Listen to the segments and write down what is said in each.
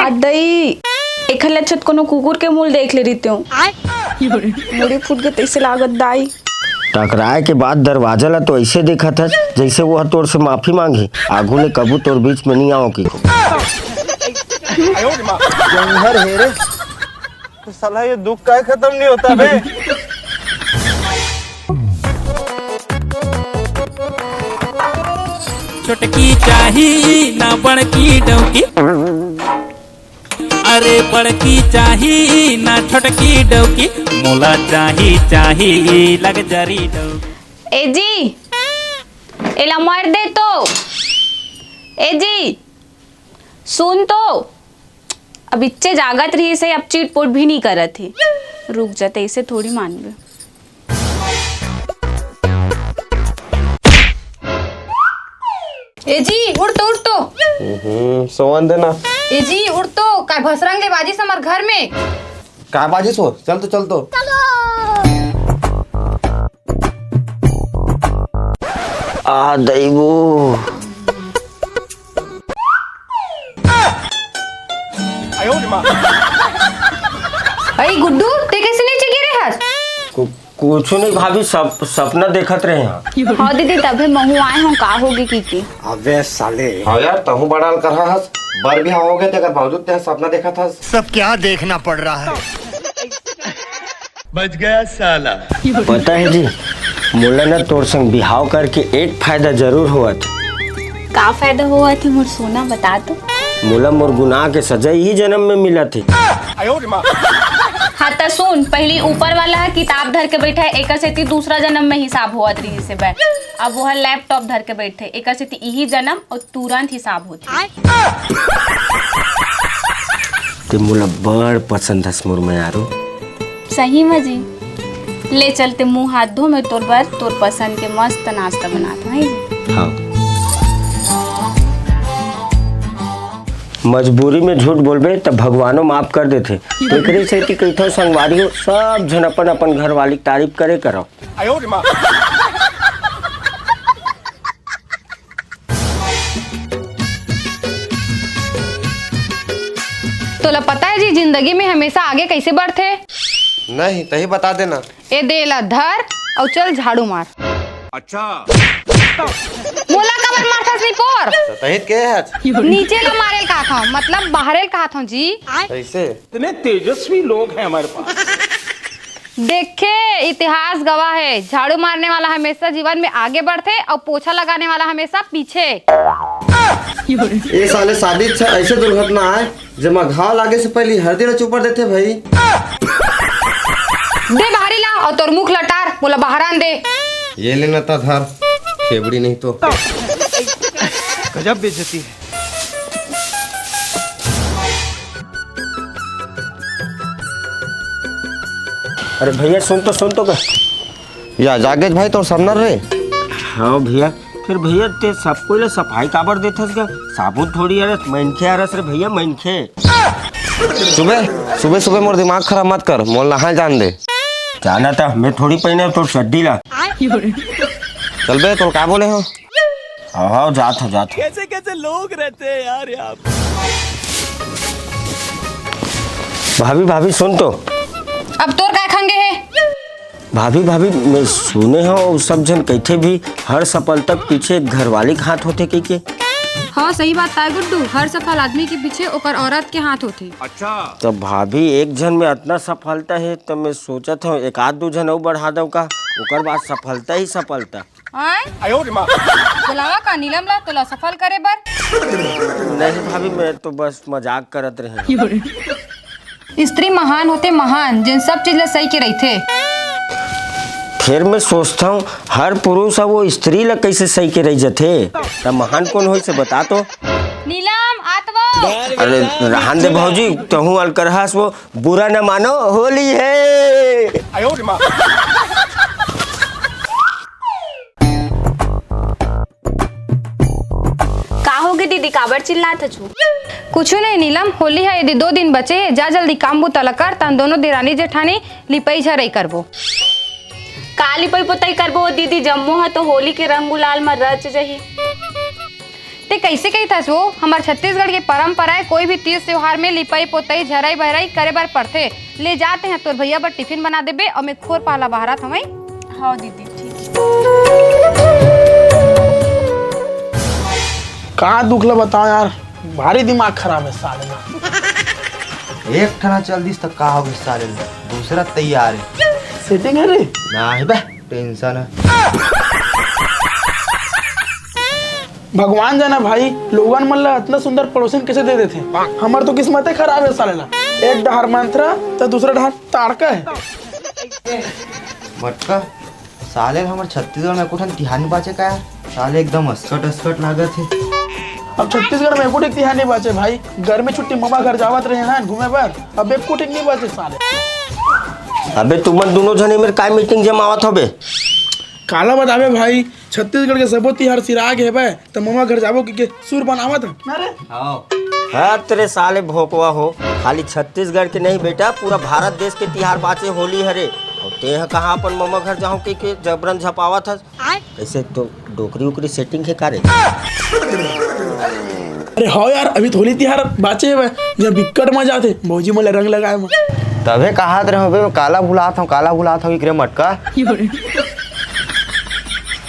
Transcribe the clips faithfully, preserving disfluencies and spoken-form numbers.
अ दई, एखर ले अच्छा त कोनो कुकुर के मुंह ल देख ले रहितेंव। मुड़ी फूट गे तइसे लागत दाई। टकराए के बाद दरवाजा ला तो अइसे देखत हस, जइसे वो ह तोर से माफी मांगही, आगू ले कभू तोर बीच में नइ आवंव कहिके। जंगहर हे रे। तो साला ये दुख काहे खत्म नहीं होता बे? छोटकी चाही ना बड़की डौकी, अरे बड़की चाही ना छोटकी डौकी, मोला चाही, चाही लग्जरी डौकी। ए जी, एला मर दे तो। ए जी, सुन तो। अब इच्चे जागत रहिस हे, अब चिटपुट भी नहीं करत हे। रुक जा, तइसे थोड़ी मानबे। ए जी, उठ तो, उठ तो। हम्म, सोवन देना। ए जी, उठ तो, काय भसरंग ले बाजिस हमर घर में। काय बाजिस वो? चल तो, चल तो। आ दई वो। अई गुड्डू, ते कइसे नीचे गिरे हस? कु-, कुछु नहीं भाभी, सप-, सपना देखत रहे हंव। हाँ दीदी, तभे महूं आए हंव, का होगे कहिके। अबे साले। हाँ यार, तहूं बड़ा अलकरहा हस। बर बिहाव होगे, तेकर बावजूद तें सपना देखत हस। सब क्या देखना पड़ रहा है? बच गया साला। पता हे जी, मोला ना तोर संग बिहाव करके एक फायदा जरूर होवत हे। का फायदा होवत हे मोर सोना, बता तो। मोला मोर गुनाह के सजा इही जनम में मिलत हे। हाँ त सुन, पहिली ऊपर वाला ह किताब धर के बइठे, एकर सेती दूसरा जनम में हिसाब होवत रहिस हे बे। अब वो ह laptop धर के बइठे, एकर सेती इही जनम अउ तुरंत हिसाब होथे। ते मोला बड़ पसंद हस मोर मयारू। सही में जी। ले चल ते मुंह हाथ धो, मैं तोर बर तोर पसंद के मस्त नाश्ता बनात हंव, हैं जी? हाँ। मजबूरी में झूठ बोलबे त भगवानो माफ कर देथे। एकरे सेती कहिथंव संगवारी हो, सब झन अपन अपन घरवाली के तारीफ करे करव। तोला पता हे जी, जिंदगी में हमेशा आगे कइसे बढ़थे? नहीं, तहीं बता देना। ए दे ला धर अउ चल झाड़ू मार। अच्छा। मोला काबर मारथस निपोर? त तहीं के हच? नीचे ला मारे ल कहत हंव, मतलब बाहरे ल कहत हंव जी। कइसे? इतने तेजस्वी लोग हैं हमारे पास। देखे, इतिहास गवाह हे, झाड़ू मारने वाला हमेशा जीवन में आगे बढ़थे अउ पोछा लगाने वाला हमेशा पीछे। ए साले, शादी अच्छा अइसे दुर्घटना आय, जेमा घाव लागे से पहिली हरदी ला चुपर देथे भई। दे बाहरी ला अउ तोर मुख ला टार, मोला बाहर आन दे। ये ले ना त धर, खेबड़ी नहीं तो। गजब बेइज्जती है। अरे भैया, सुन तो, सुन तो का। या जागेश भाई, तोर समनर रे। हाँ भैया, फिर भैया ते सब कोई ला सफाई काबर देथस गा? साबुन थोड़ी हरस, मनखे हरस रे भैया, मनखे। सुबह, सुबह, सुबह मोर दिमाग खराब मत कर, मोर नहाए जान दे। जाना था, मैं थोड़ी पहिने तोर चड्डी ला। चल बे, तोर का बोले हो? हाँ, हाँ, जात हो, जात हो। कैसे कैसे लोग रहते हैं यार यहाँ पे। भाभी, भाभी, सुन तो। अब तोर काय खंगे हे? भाभी, भाभी, मैं सुने हंव, सब झन कहिथे भी, हर सफलता के पीछे एक घरवाली के हाथ होथे कहिके। हाँ, सही बात ताय गुड्डू, हर सफल आदमी के पीछे ओकर औरत के हाथ होथे। अच्छा। त भाभी, एक झन में अतना सफलता हे, त मैं सोचत हंव, एक आध दू झन अउ बढ़ा दंव का, ओकर बाद सफलता ही सफलता। आय? बुलावा का नीलम ला तोला सफल करे बर? नहीं भाभी, मैं तो बस मजाक करत रहेंव। स्त्री महान होथे, महान, जेन सब चीज ला सही के रहिथे। फिर मैं सोचथंव, हर पुरुष ह वो स्त्री ला कइसे सही के रहि जथे? त महान कोन होइस, बता तो। नीलम, आत वो। अरे, रहन दे भौजी, तहूँ अलकरहा हस वो। बुरा न मानो, होली हे। का होगे दीदी, काबर चिल्लात हचू? कुछु नहीं नीलम, होली ह एदे दो दिन बचे हे, जा जल्दी काम बुता ल कर, तहन दोनों देरानी जेठानी लिपई झरई करबो। का लिपई पोतई करबो दीदी, जम्मो ह तो होली के रंग गुलाल म रच जही। ते कइसे कहिथस वो? हमर छत्तीसगढ़ के परंपरा हे, कोई भी तीज त्योहार में लिपई पोतई, झरई बहरई करे बर पड़थे। ले जा, तेंहा तोर भैया बर टिफिन बना देबे, अउ मैं खोर पाला बहारत हवंय। हाँ दीदी, ठीक हे। का दुख ल बताओ यार, भारी दिमाग खराब हे साले ला। एक ठना चल दिस त का होगे साले ला, दूसरा तैयार हे। सेटिंग हे रे? नाही बे, टेंशन हे। भगवान जाने भाई, लोगन मन ला अतना सुंदर पड़ोसिन कइसे दे देथे। हमर तो किस्मते खराब हे साले ला, एक डहर मंथरा त दूसरा डहर ताड़का हे। मटका, साले हमर छत्तीसगढ़ में एको ठन तिहार नइ बाचे का यार? साले एकदम अस्कट अस्कट लागत हे। अब छत्तीसगढ़ में एको ठन तिहार नइ बाचे भाई, गर्मी छुट्टी ममा घर जावत रहे हन घूमे बर, अब एको ठन नइ बाचे साले। अबे तुमन दूनों झन एमेर काय मीटिंग जमावत हवे? काला बताबे भाई, छत्तीसगढ़ के सबो तिहार सिरा गे हवय, त ममा घर जाबो कहिके सुर बनावत हन ना रे। हाँ। हट रे साले भोकवा हो, खाली छत्तीसगढ़ के नहीं बेटा, पूरा भारत देश के तिहार बाचे होली हरे। अउ तेंह कहाँ अपन ममा घर जाहूं कहिके जबरन झपावत हस? आय। कइसे तो डोकरी उकरी सेटिंग हे का रे? अरे हव यार, अभी तो होली तिहार बाचे हवय, जेमा बिक्कट मजा आथे भौजी मन ला रंग लगाए म। तभे कहत रहे हंव बे, काला भुलात हंव, काला भुलात हंव, इकरे मटका।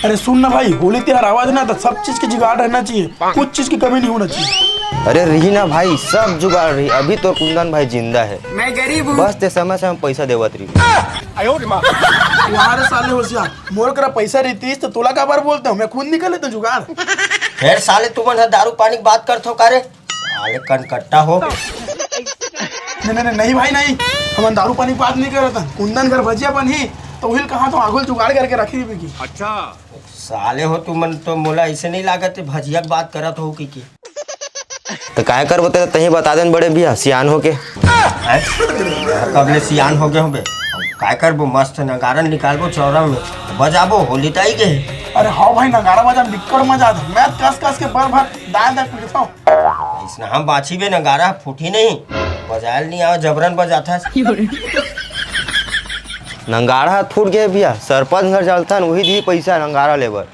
अरे सुन ना भाई, होली तिहार आवत ना, त सब चीज के जुगाड़ रहना चाहिए, कुछ चीज की कमी नहीं होना चाहिए। अरे रही ना भाई, सब जुगाड़ रही, अभी तो कुंदन भाई जिंदा हे। मैं गरीब हूँ। बस ते समय समय पैसा देवत रही। वाह रे साले होशियार, मोर करा पैसा रहितिस त तोला काबर बोलते हो, मैं खुद निकल लेता जुगाड़। फेर साले तुमन ह दारू पानी के बात करथो का रे? साले कनकट्टा हो। नहीं, नहीं, नहीं, नहीं भाई, नहीं, हमन दारू पानी के बात नहीं करत हन। कुंदन घर भजिया बनही, त उहिल कहा तो आगुल जुगाड़ करके रखी रही की। अच्छा। साले हो तुमन तो, मोला अइसे नहीं लागत हे भजिया के बात करत हो कि, कि। त काय करबो तेला, तही बता देन बड़े भैया, सियान होके। हैं? कब ले सियान हो गए हो बे? काय करबो, मस्त नगारा निकालबो चौरा में, बजाबो, होली त आई गे। अरे हाँ भाई, नगारा बजा बिक्कट मजा आथे, मैं कस कस के बर भर दाय दाय पीटथंव। अइसना हम बाछी बे, नगारा फूटी नहीं, बजायल नहीं आवे, जबरन बजाथस। नगारा ह फूट गे भैया, सरपंच घर चलथन, उही दी पैसा नगारा लेबर।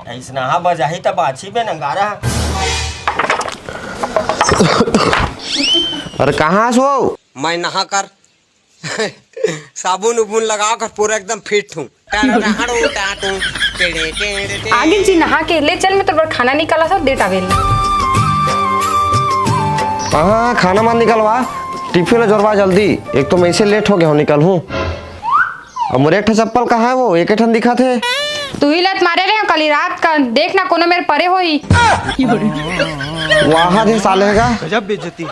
अइसना ह बजाही त बाछी बे नगारा। अरे कहाँ हस वो? मैं नहा कर साबुन उबुन लगा कर पूरा एकदम फिट हूँ। आगे जी नहा के ले चल, मैं तोर बर खाना निकालत हंव, दे टावेल। हाँ, खाना मत निकलवा, टिफिन ला जोरवा जल्दी, एक तो मैं इसे लेट हो गया हूँ, निकल हूँ। अब मोर एक ठो चप्पल कहाँ हे वो? एक ठन दिखत हे। तुही ला त मारे रहे हंव काली रात कन, देख ना कोनो मेर परे होही। वहाँ दे साले का। गजब बेइज्जती है।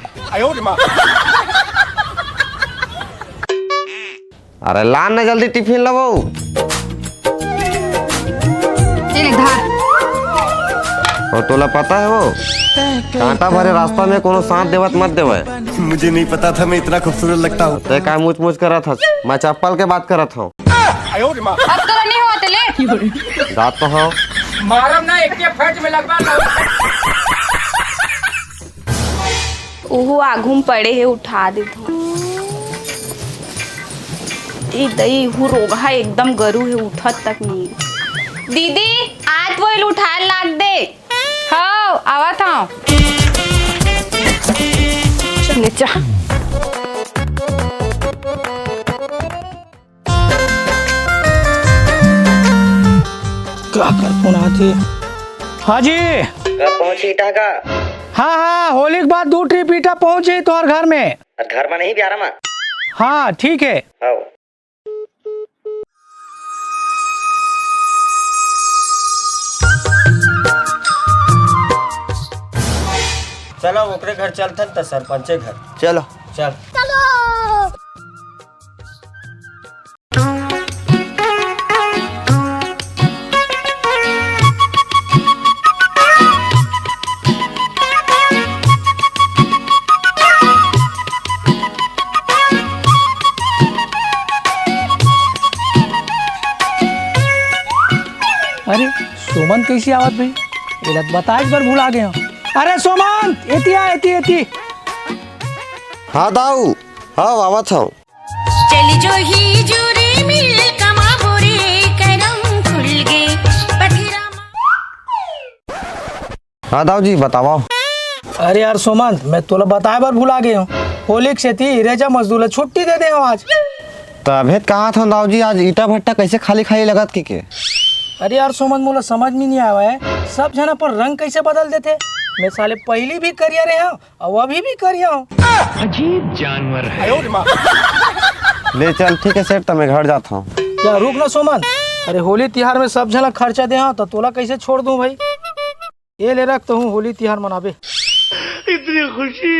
अरे लान ना जल्दी टिफिन ला वो। ए ले धर। अउ तोला पता हे वो, कांटा भरे रास्ता में कोनो साथ देवत मत देवय। मुझे नहीं पता था मैं इतना खूबसूरत लगता हूँ। ते काय मुच मुच करत हस? मैं चप्पल के बात करत हंव। अब तोला नहीं होवत ले। दांत तो हंव। मारब ना, एक के फट में लगवा लो। ओहू आघू म पड़े हे, उठा देथंव। ए दई, हू रोगहा एकदम गरू हे, उठत तक नहीं। दीदी, आत वो, एला उठाए लाग दे। हव, आवत हंव। चल, ले जा। काकर फोन आथे? हाँ जी। कब पहुंची ईटा का? हाँ, हाँ, होली के बाद दू ट्रिप ईटा पहुंची तोहर घर में। घर में नहीं, ब्यारा में। हाँ, ठीक है। हाँ। चलो, ओकरे घर चलथन त सरपंचे घर। चलो। चल। चलो। अरे, सोमंत कइसे आवत भाई? एला त बताए बर भुला गे हंव। अरे सोमंत, एती आ, एती, एती। हाँ दाऊ, हाँ आवत हंव। चली जो ही जुरे मिल कमाबो रे, करम खुल गे पथरा मा। हाँ दाऊ जी, बतावा। अरे यार सोमंत, मैं तोला बताए बर भुला गे हूँ। होली के सेती रेजा मजदूर ला छुट्टी दे दे हूँ आज। त अभेद कहा था दाऊ जी, आज ईटा भट्टा कैसे खाली खाली लगत कि के? अरे यार सोमंत, मोला समझ में नहीं आवा है, सब झन अपन रंग कैसे बदल देथे। मैं साले पहली भी करिया रहे हूँ, अउ अभी भी करिया हूँ। अजीब जानवर है। ले चल, ठीक है सेठ, त मैं घर जात हूँ। या रुक ना सोमंत, अरे होली तिहार में सब झन ला खर्चा दे हूँ, त तोला कैसे छोड़ दूँ भाई? ये ले रख, तहूँ होली तिहार मनाबे। इतनी खुशी।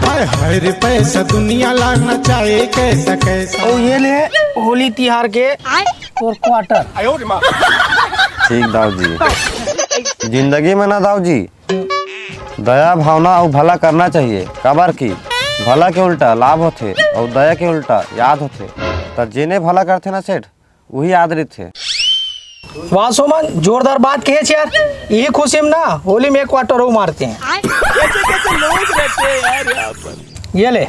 हाय हाय रे पैसा, दुनिया ला नचाए कैसा कैसा। ओ ये ले, होली तिहार के तोर क्वार्टर। ठीक दाऊ जी। जिंदगी में ना दाऊ जी, दया भावना अउ भला करना चाहिए, काबर कि भला के उल्टा लाभ होथे अउ दया के उल्टा याद होथे। त जेने भला करथे ना सेठ, उही याद रहिथे। वाह सोमन, जोरदार बात कहे यार। यही खुशी में ना होली में एक क्वार्टर वो मारते हैं। ये ले।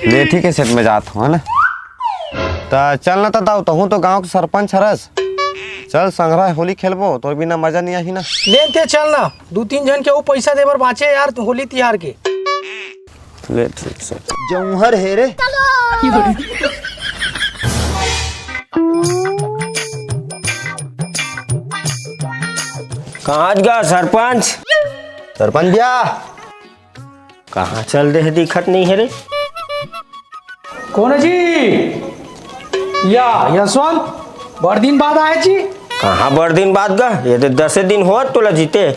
ले ठीक है सेठ, मैं जात हूँ, है ना? त चल ना त दाऊ, तहूँ तो गांव के सरपंच हरस। चल संघरा होली खेलबो, तोर बिना मजा नहीं आही ना। ले ते चल ना, दू तीन झन के वो पैसा देबर बांचे यार, होली तिहार के। ले ठीक से। जौहर हे रे। कहाँ गा सरपंच? सरपंच भैया। कहाँ चल दे हे, दिखत नहीं है रे। कौन है जी? या यशवंत, बड़ दिन बाद आए जी। कहाँ बड़ दिन बाद गा, ये तो दसे दिन होत तोला जीते।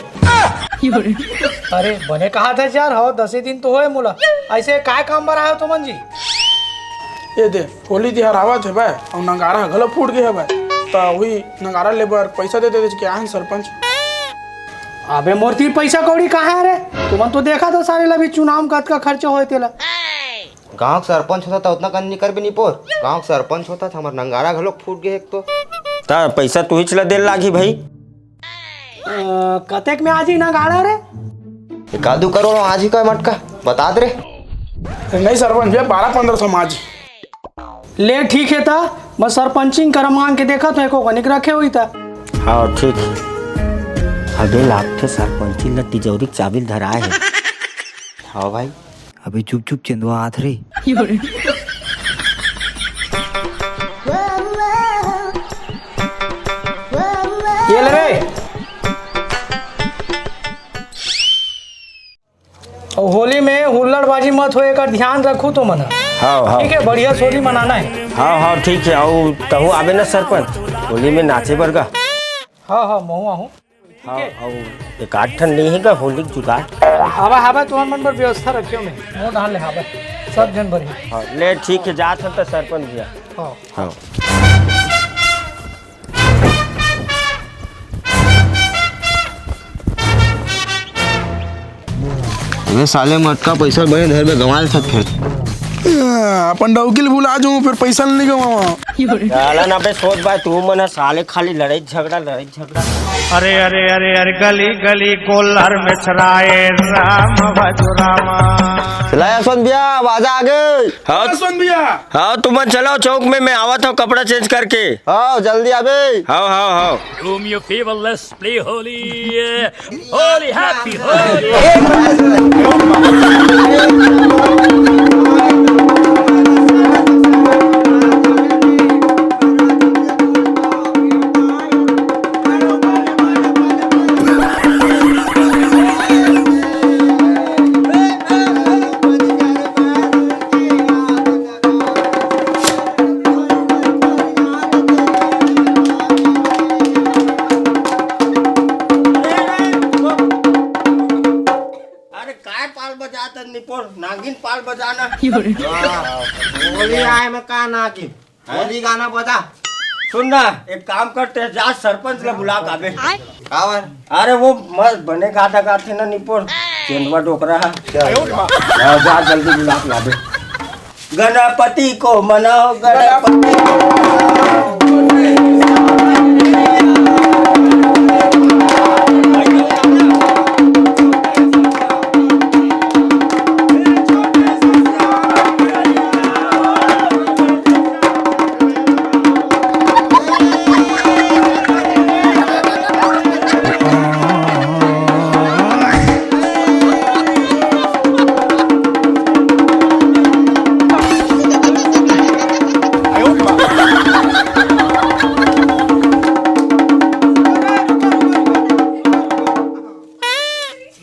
अरे बने कहा था यार, हो दसे दिन तो होए मोला। ऐसे काय काम बर आयो तुमन जी? ये दे, होली तिहार आवत हे बे, अउ नगारा ह घलो फूट गे हे बे, त वही नगारा लेबर पैसा दे दे के आहन सरपंच। अबे मोर तीर पैसा कौड़ी कहाँ है रे? तुमन तो देखा था सारे ला भी चुनाव में कतका खर्चा होए तेला। गांव के सरपंच होता त उतना कन नहीं कर भी नहीं पोर। गांव के सरपंच होता त हमर नगारा घलो फूट गे एक तो। त पैसा तू ही चला दे लागी भाई। अ, कतेक में आज ही नगारा रे? एक आधू करोड़ आज ही का मटका बता दे रे। नहीं सरपंच भैया, बारह पन्द्रह सौ में आज। ले ठीक है ता, मैं सरपंचिंग कर मांग के देखा तो एको कनिक रखे हुई ता। हाँ ठीक है। अबे लागथे सरपंची ल तिजौरी के चाबी ल धराए है। हाँ भाई। अबे चुप चुप चंदवा आत रे। ये ले रे। अउ होली में हुल्लड़बाजी मत होए, एकर ध्यान रखू तुमन ह। हाँ, हाँ। ठीक है, बढ़िया से होली मनाना है। हाँ, हाँ, ठीक है। अउ तहु आबे ना सरपंच, होली में नाचे बर गा। हाँ, हाँ, महू आहूँ। हाँ, ठीक है। अउ एक आध ठन नहीं है गा होली के जुगाड़? हाबा, हाबा, तुमन मन बर व्यवस्था रखे हूँ मैं। मोर धान ले हाबा, सब झन बर ही। हाँ, ले ठीक है, जात हन त सरपंच भैया। हाँ। हाँ। अबे साले मटका पैसा बने धर में गंवा सकत हे। अपन डौकी ल भुला जाऊं, फिर पैसा ल नहीं गंवावा। साला ना बे सोच भाई, तू मन ह साले खाली लड़ाई झगड़ा, लड़ाई झगड़ा। अरे अरे अरे अरे, गली गली गोलर में छराए राम बाजू रामा। चला यशवंत भैया, बाजा आ गए। हाँ। यशवंत भैया। हाँ, तुमन चलाओ चौक में, मैं आवत हूँ कपड़ा चेंज करके। हाँ, जल्दी आबे। हाँ, हाँ, हाँ। Do me a favor, let's play Holi. Holi, happy Holi. अरे काय पाल बजात हस निपोर, नागिन पाल बजाना। होली आए में का नागिन? होली गाना बजा। सुन ना, एक काम करते हैं, जा सरपंच ला बुला के आबे। काबर? अरे वो मस्त बने गाना गाथे ना निपोर, चंदवा डोकरा है। हाँ, जा जल्दी बुला के लाबे। गणपति को मनाओ, गणपति को मनाओ।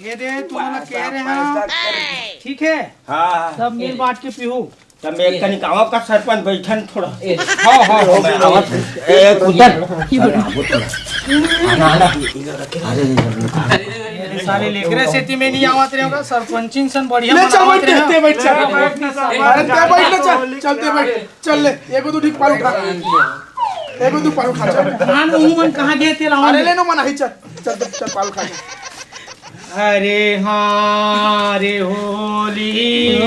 ये दे, तुमन ला कह रहे हैं, ठीक है? हाँ। सब मिल बांट के पीहू। तब मैं एक कनिक आवा का सरपंच बैठन थोड़ा। हाँ, हाँ, हाँ। मैं आवत हूँ। ए, कुंदन। अरे, आना, आना। अरे, अरे, अरे, साले लेकरे सेती में नहीं आवत रहे होगा, सरपंचिन सन बढ़िया ले चल, बनावत बैठ, रहे हो। बैठ, बैठ, चल। अरे, ते बैठ ना, चल, चल, ते बैठ। चल ले, एगो दू ठीक पाल उठा। एगो दू पाल उठा, चल। धान उहू मन कहाँ गए थे, लावा अरे, ले। ले नो, मन ही, चल। चल, चल, चल, पाल उठा, चल। अरे हाँ रे होली,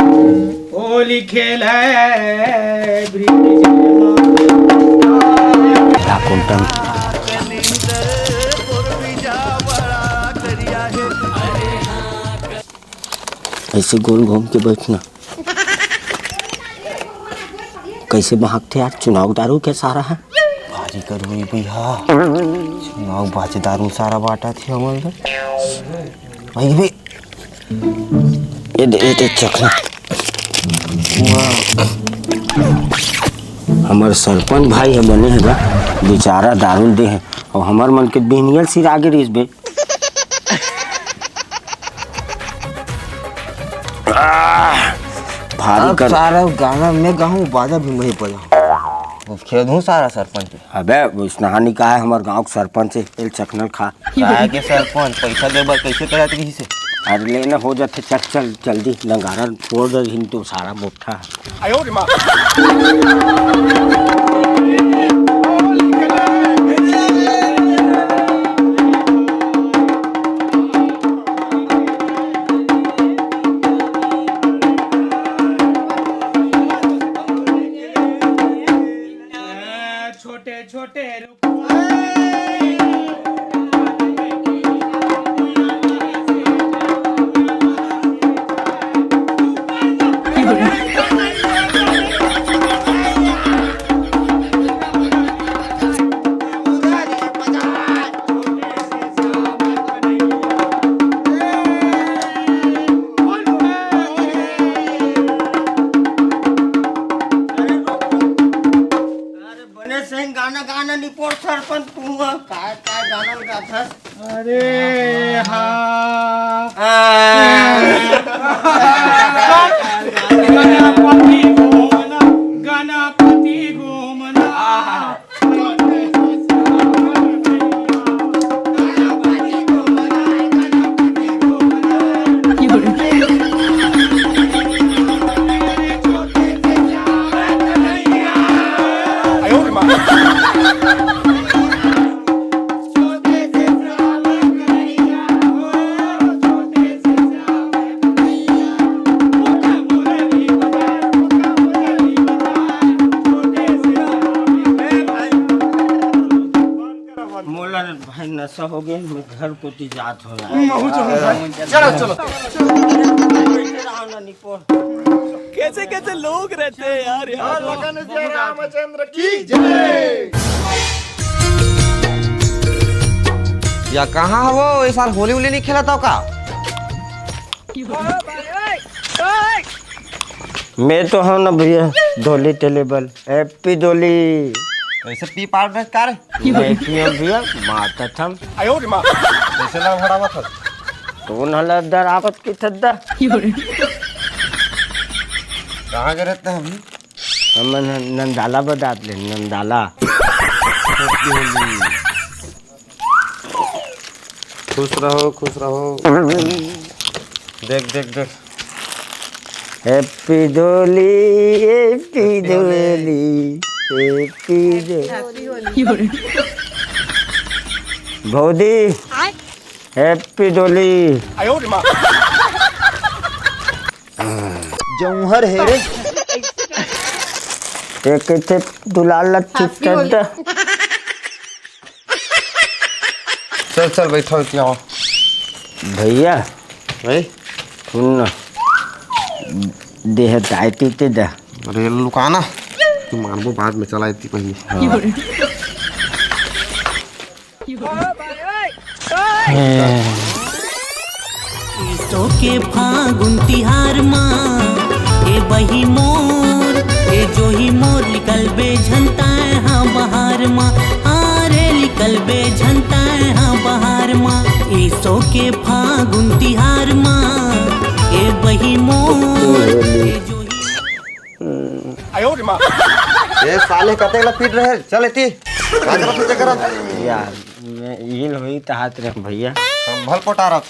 होली खेले ब्रिज मा। ऐसे गोल घूम के बैठना। कैसे महकथे यार, चुनाव दारू के सारा है। भारी करुई भैया, चुनाव बाचे दारू सारा बांटथे हमन ल। भाई बे, ये दे, ये दे चखना। वाह। हमर सरपंच भाई ह बने हे गा, बेचारा दारू दे हे, अउ हमर मन के बिहनियल सिरा गे रहिस बे। आह, भारी अब कर। सारा गाना मैं गाहूँ, बाजा भी मैं बजाहूँ। अब खेद हूँ सारा सरपंच। अबे, वैसनहा नहीं कहा है, हमार गाँव के सरपंच है, एल चखनल खा। काय के सरपंच, पैसा दे बर कैसे करत रहिस हे? अरे लेना हो जाथे, चल, चल, जल्दी, नगारा फोड़ रही तो सारा मोटा। छोटे छोटे रुख। अरे बने सिंह, गाना गाना निपोर सरपंच, तू ह काय काय गाना ल गाथस? अरे हाँ। गणपति घूमना, गणपति घूमना। मोला भाई नशा हो गया, मैं घर कोती जात हूँ। चलो, चलो। कैसे कैसे लोग रहते हैं यार, यहाँ। रामचंद्र की जय। या कहाँ हो, ये साल होली उली नहीं खेलत हो का? मैं तो हूँ ना भैया, धोली टेलेबल, हैप्पी धोली। कैसे पी पाउडर कर? मैं पियो भैया, माता थम। कैसे ना भरावत हो? तो न लद्दर आवत की थद्दा। कहाँ के रहते हैं अभी? हम न-, नंदाला बदात ले, नंदाला। खुश रहो, खुश रहो। देख, देख, देख। हैप्पी धोली, हैप्पी धोली, हैप्पी धोली। भौजी, हैप्पी धोली। जौहर है रे। एक थे दुलाल लच्छी हैप्पी होली। चड्डा। चल, चल, बैठो, इतिया आओ। भैया, भाई? सुन ना। देह ताई पीते दा। अरे, लुकाना। तू मानबो बाद में, चला इतनी पहले। हाँ। ईसो के फागुन तिहार मा, ए बही मोर, ए जोही मोर, निकलबे झन ताय हा बहार मा, आ रे निकलबे झन ताय हा बहार मा। ईसो के फागुन तिहार ले कतेक ला पीट रहे, चल एती। का करत हो तेकर? यार, मैं इल होई त हाथ रख भैया। हम भल पोटारत।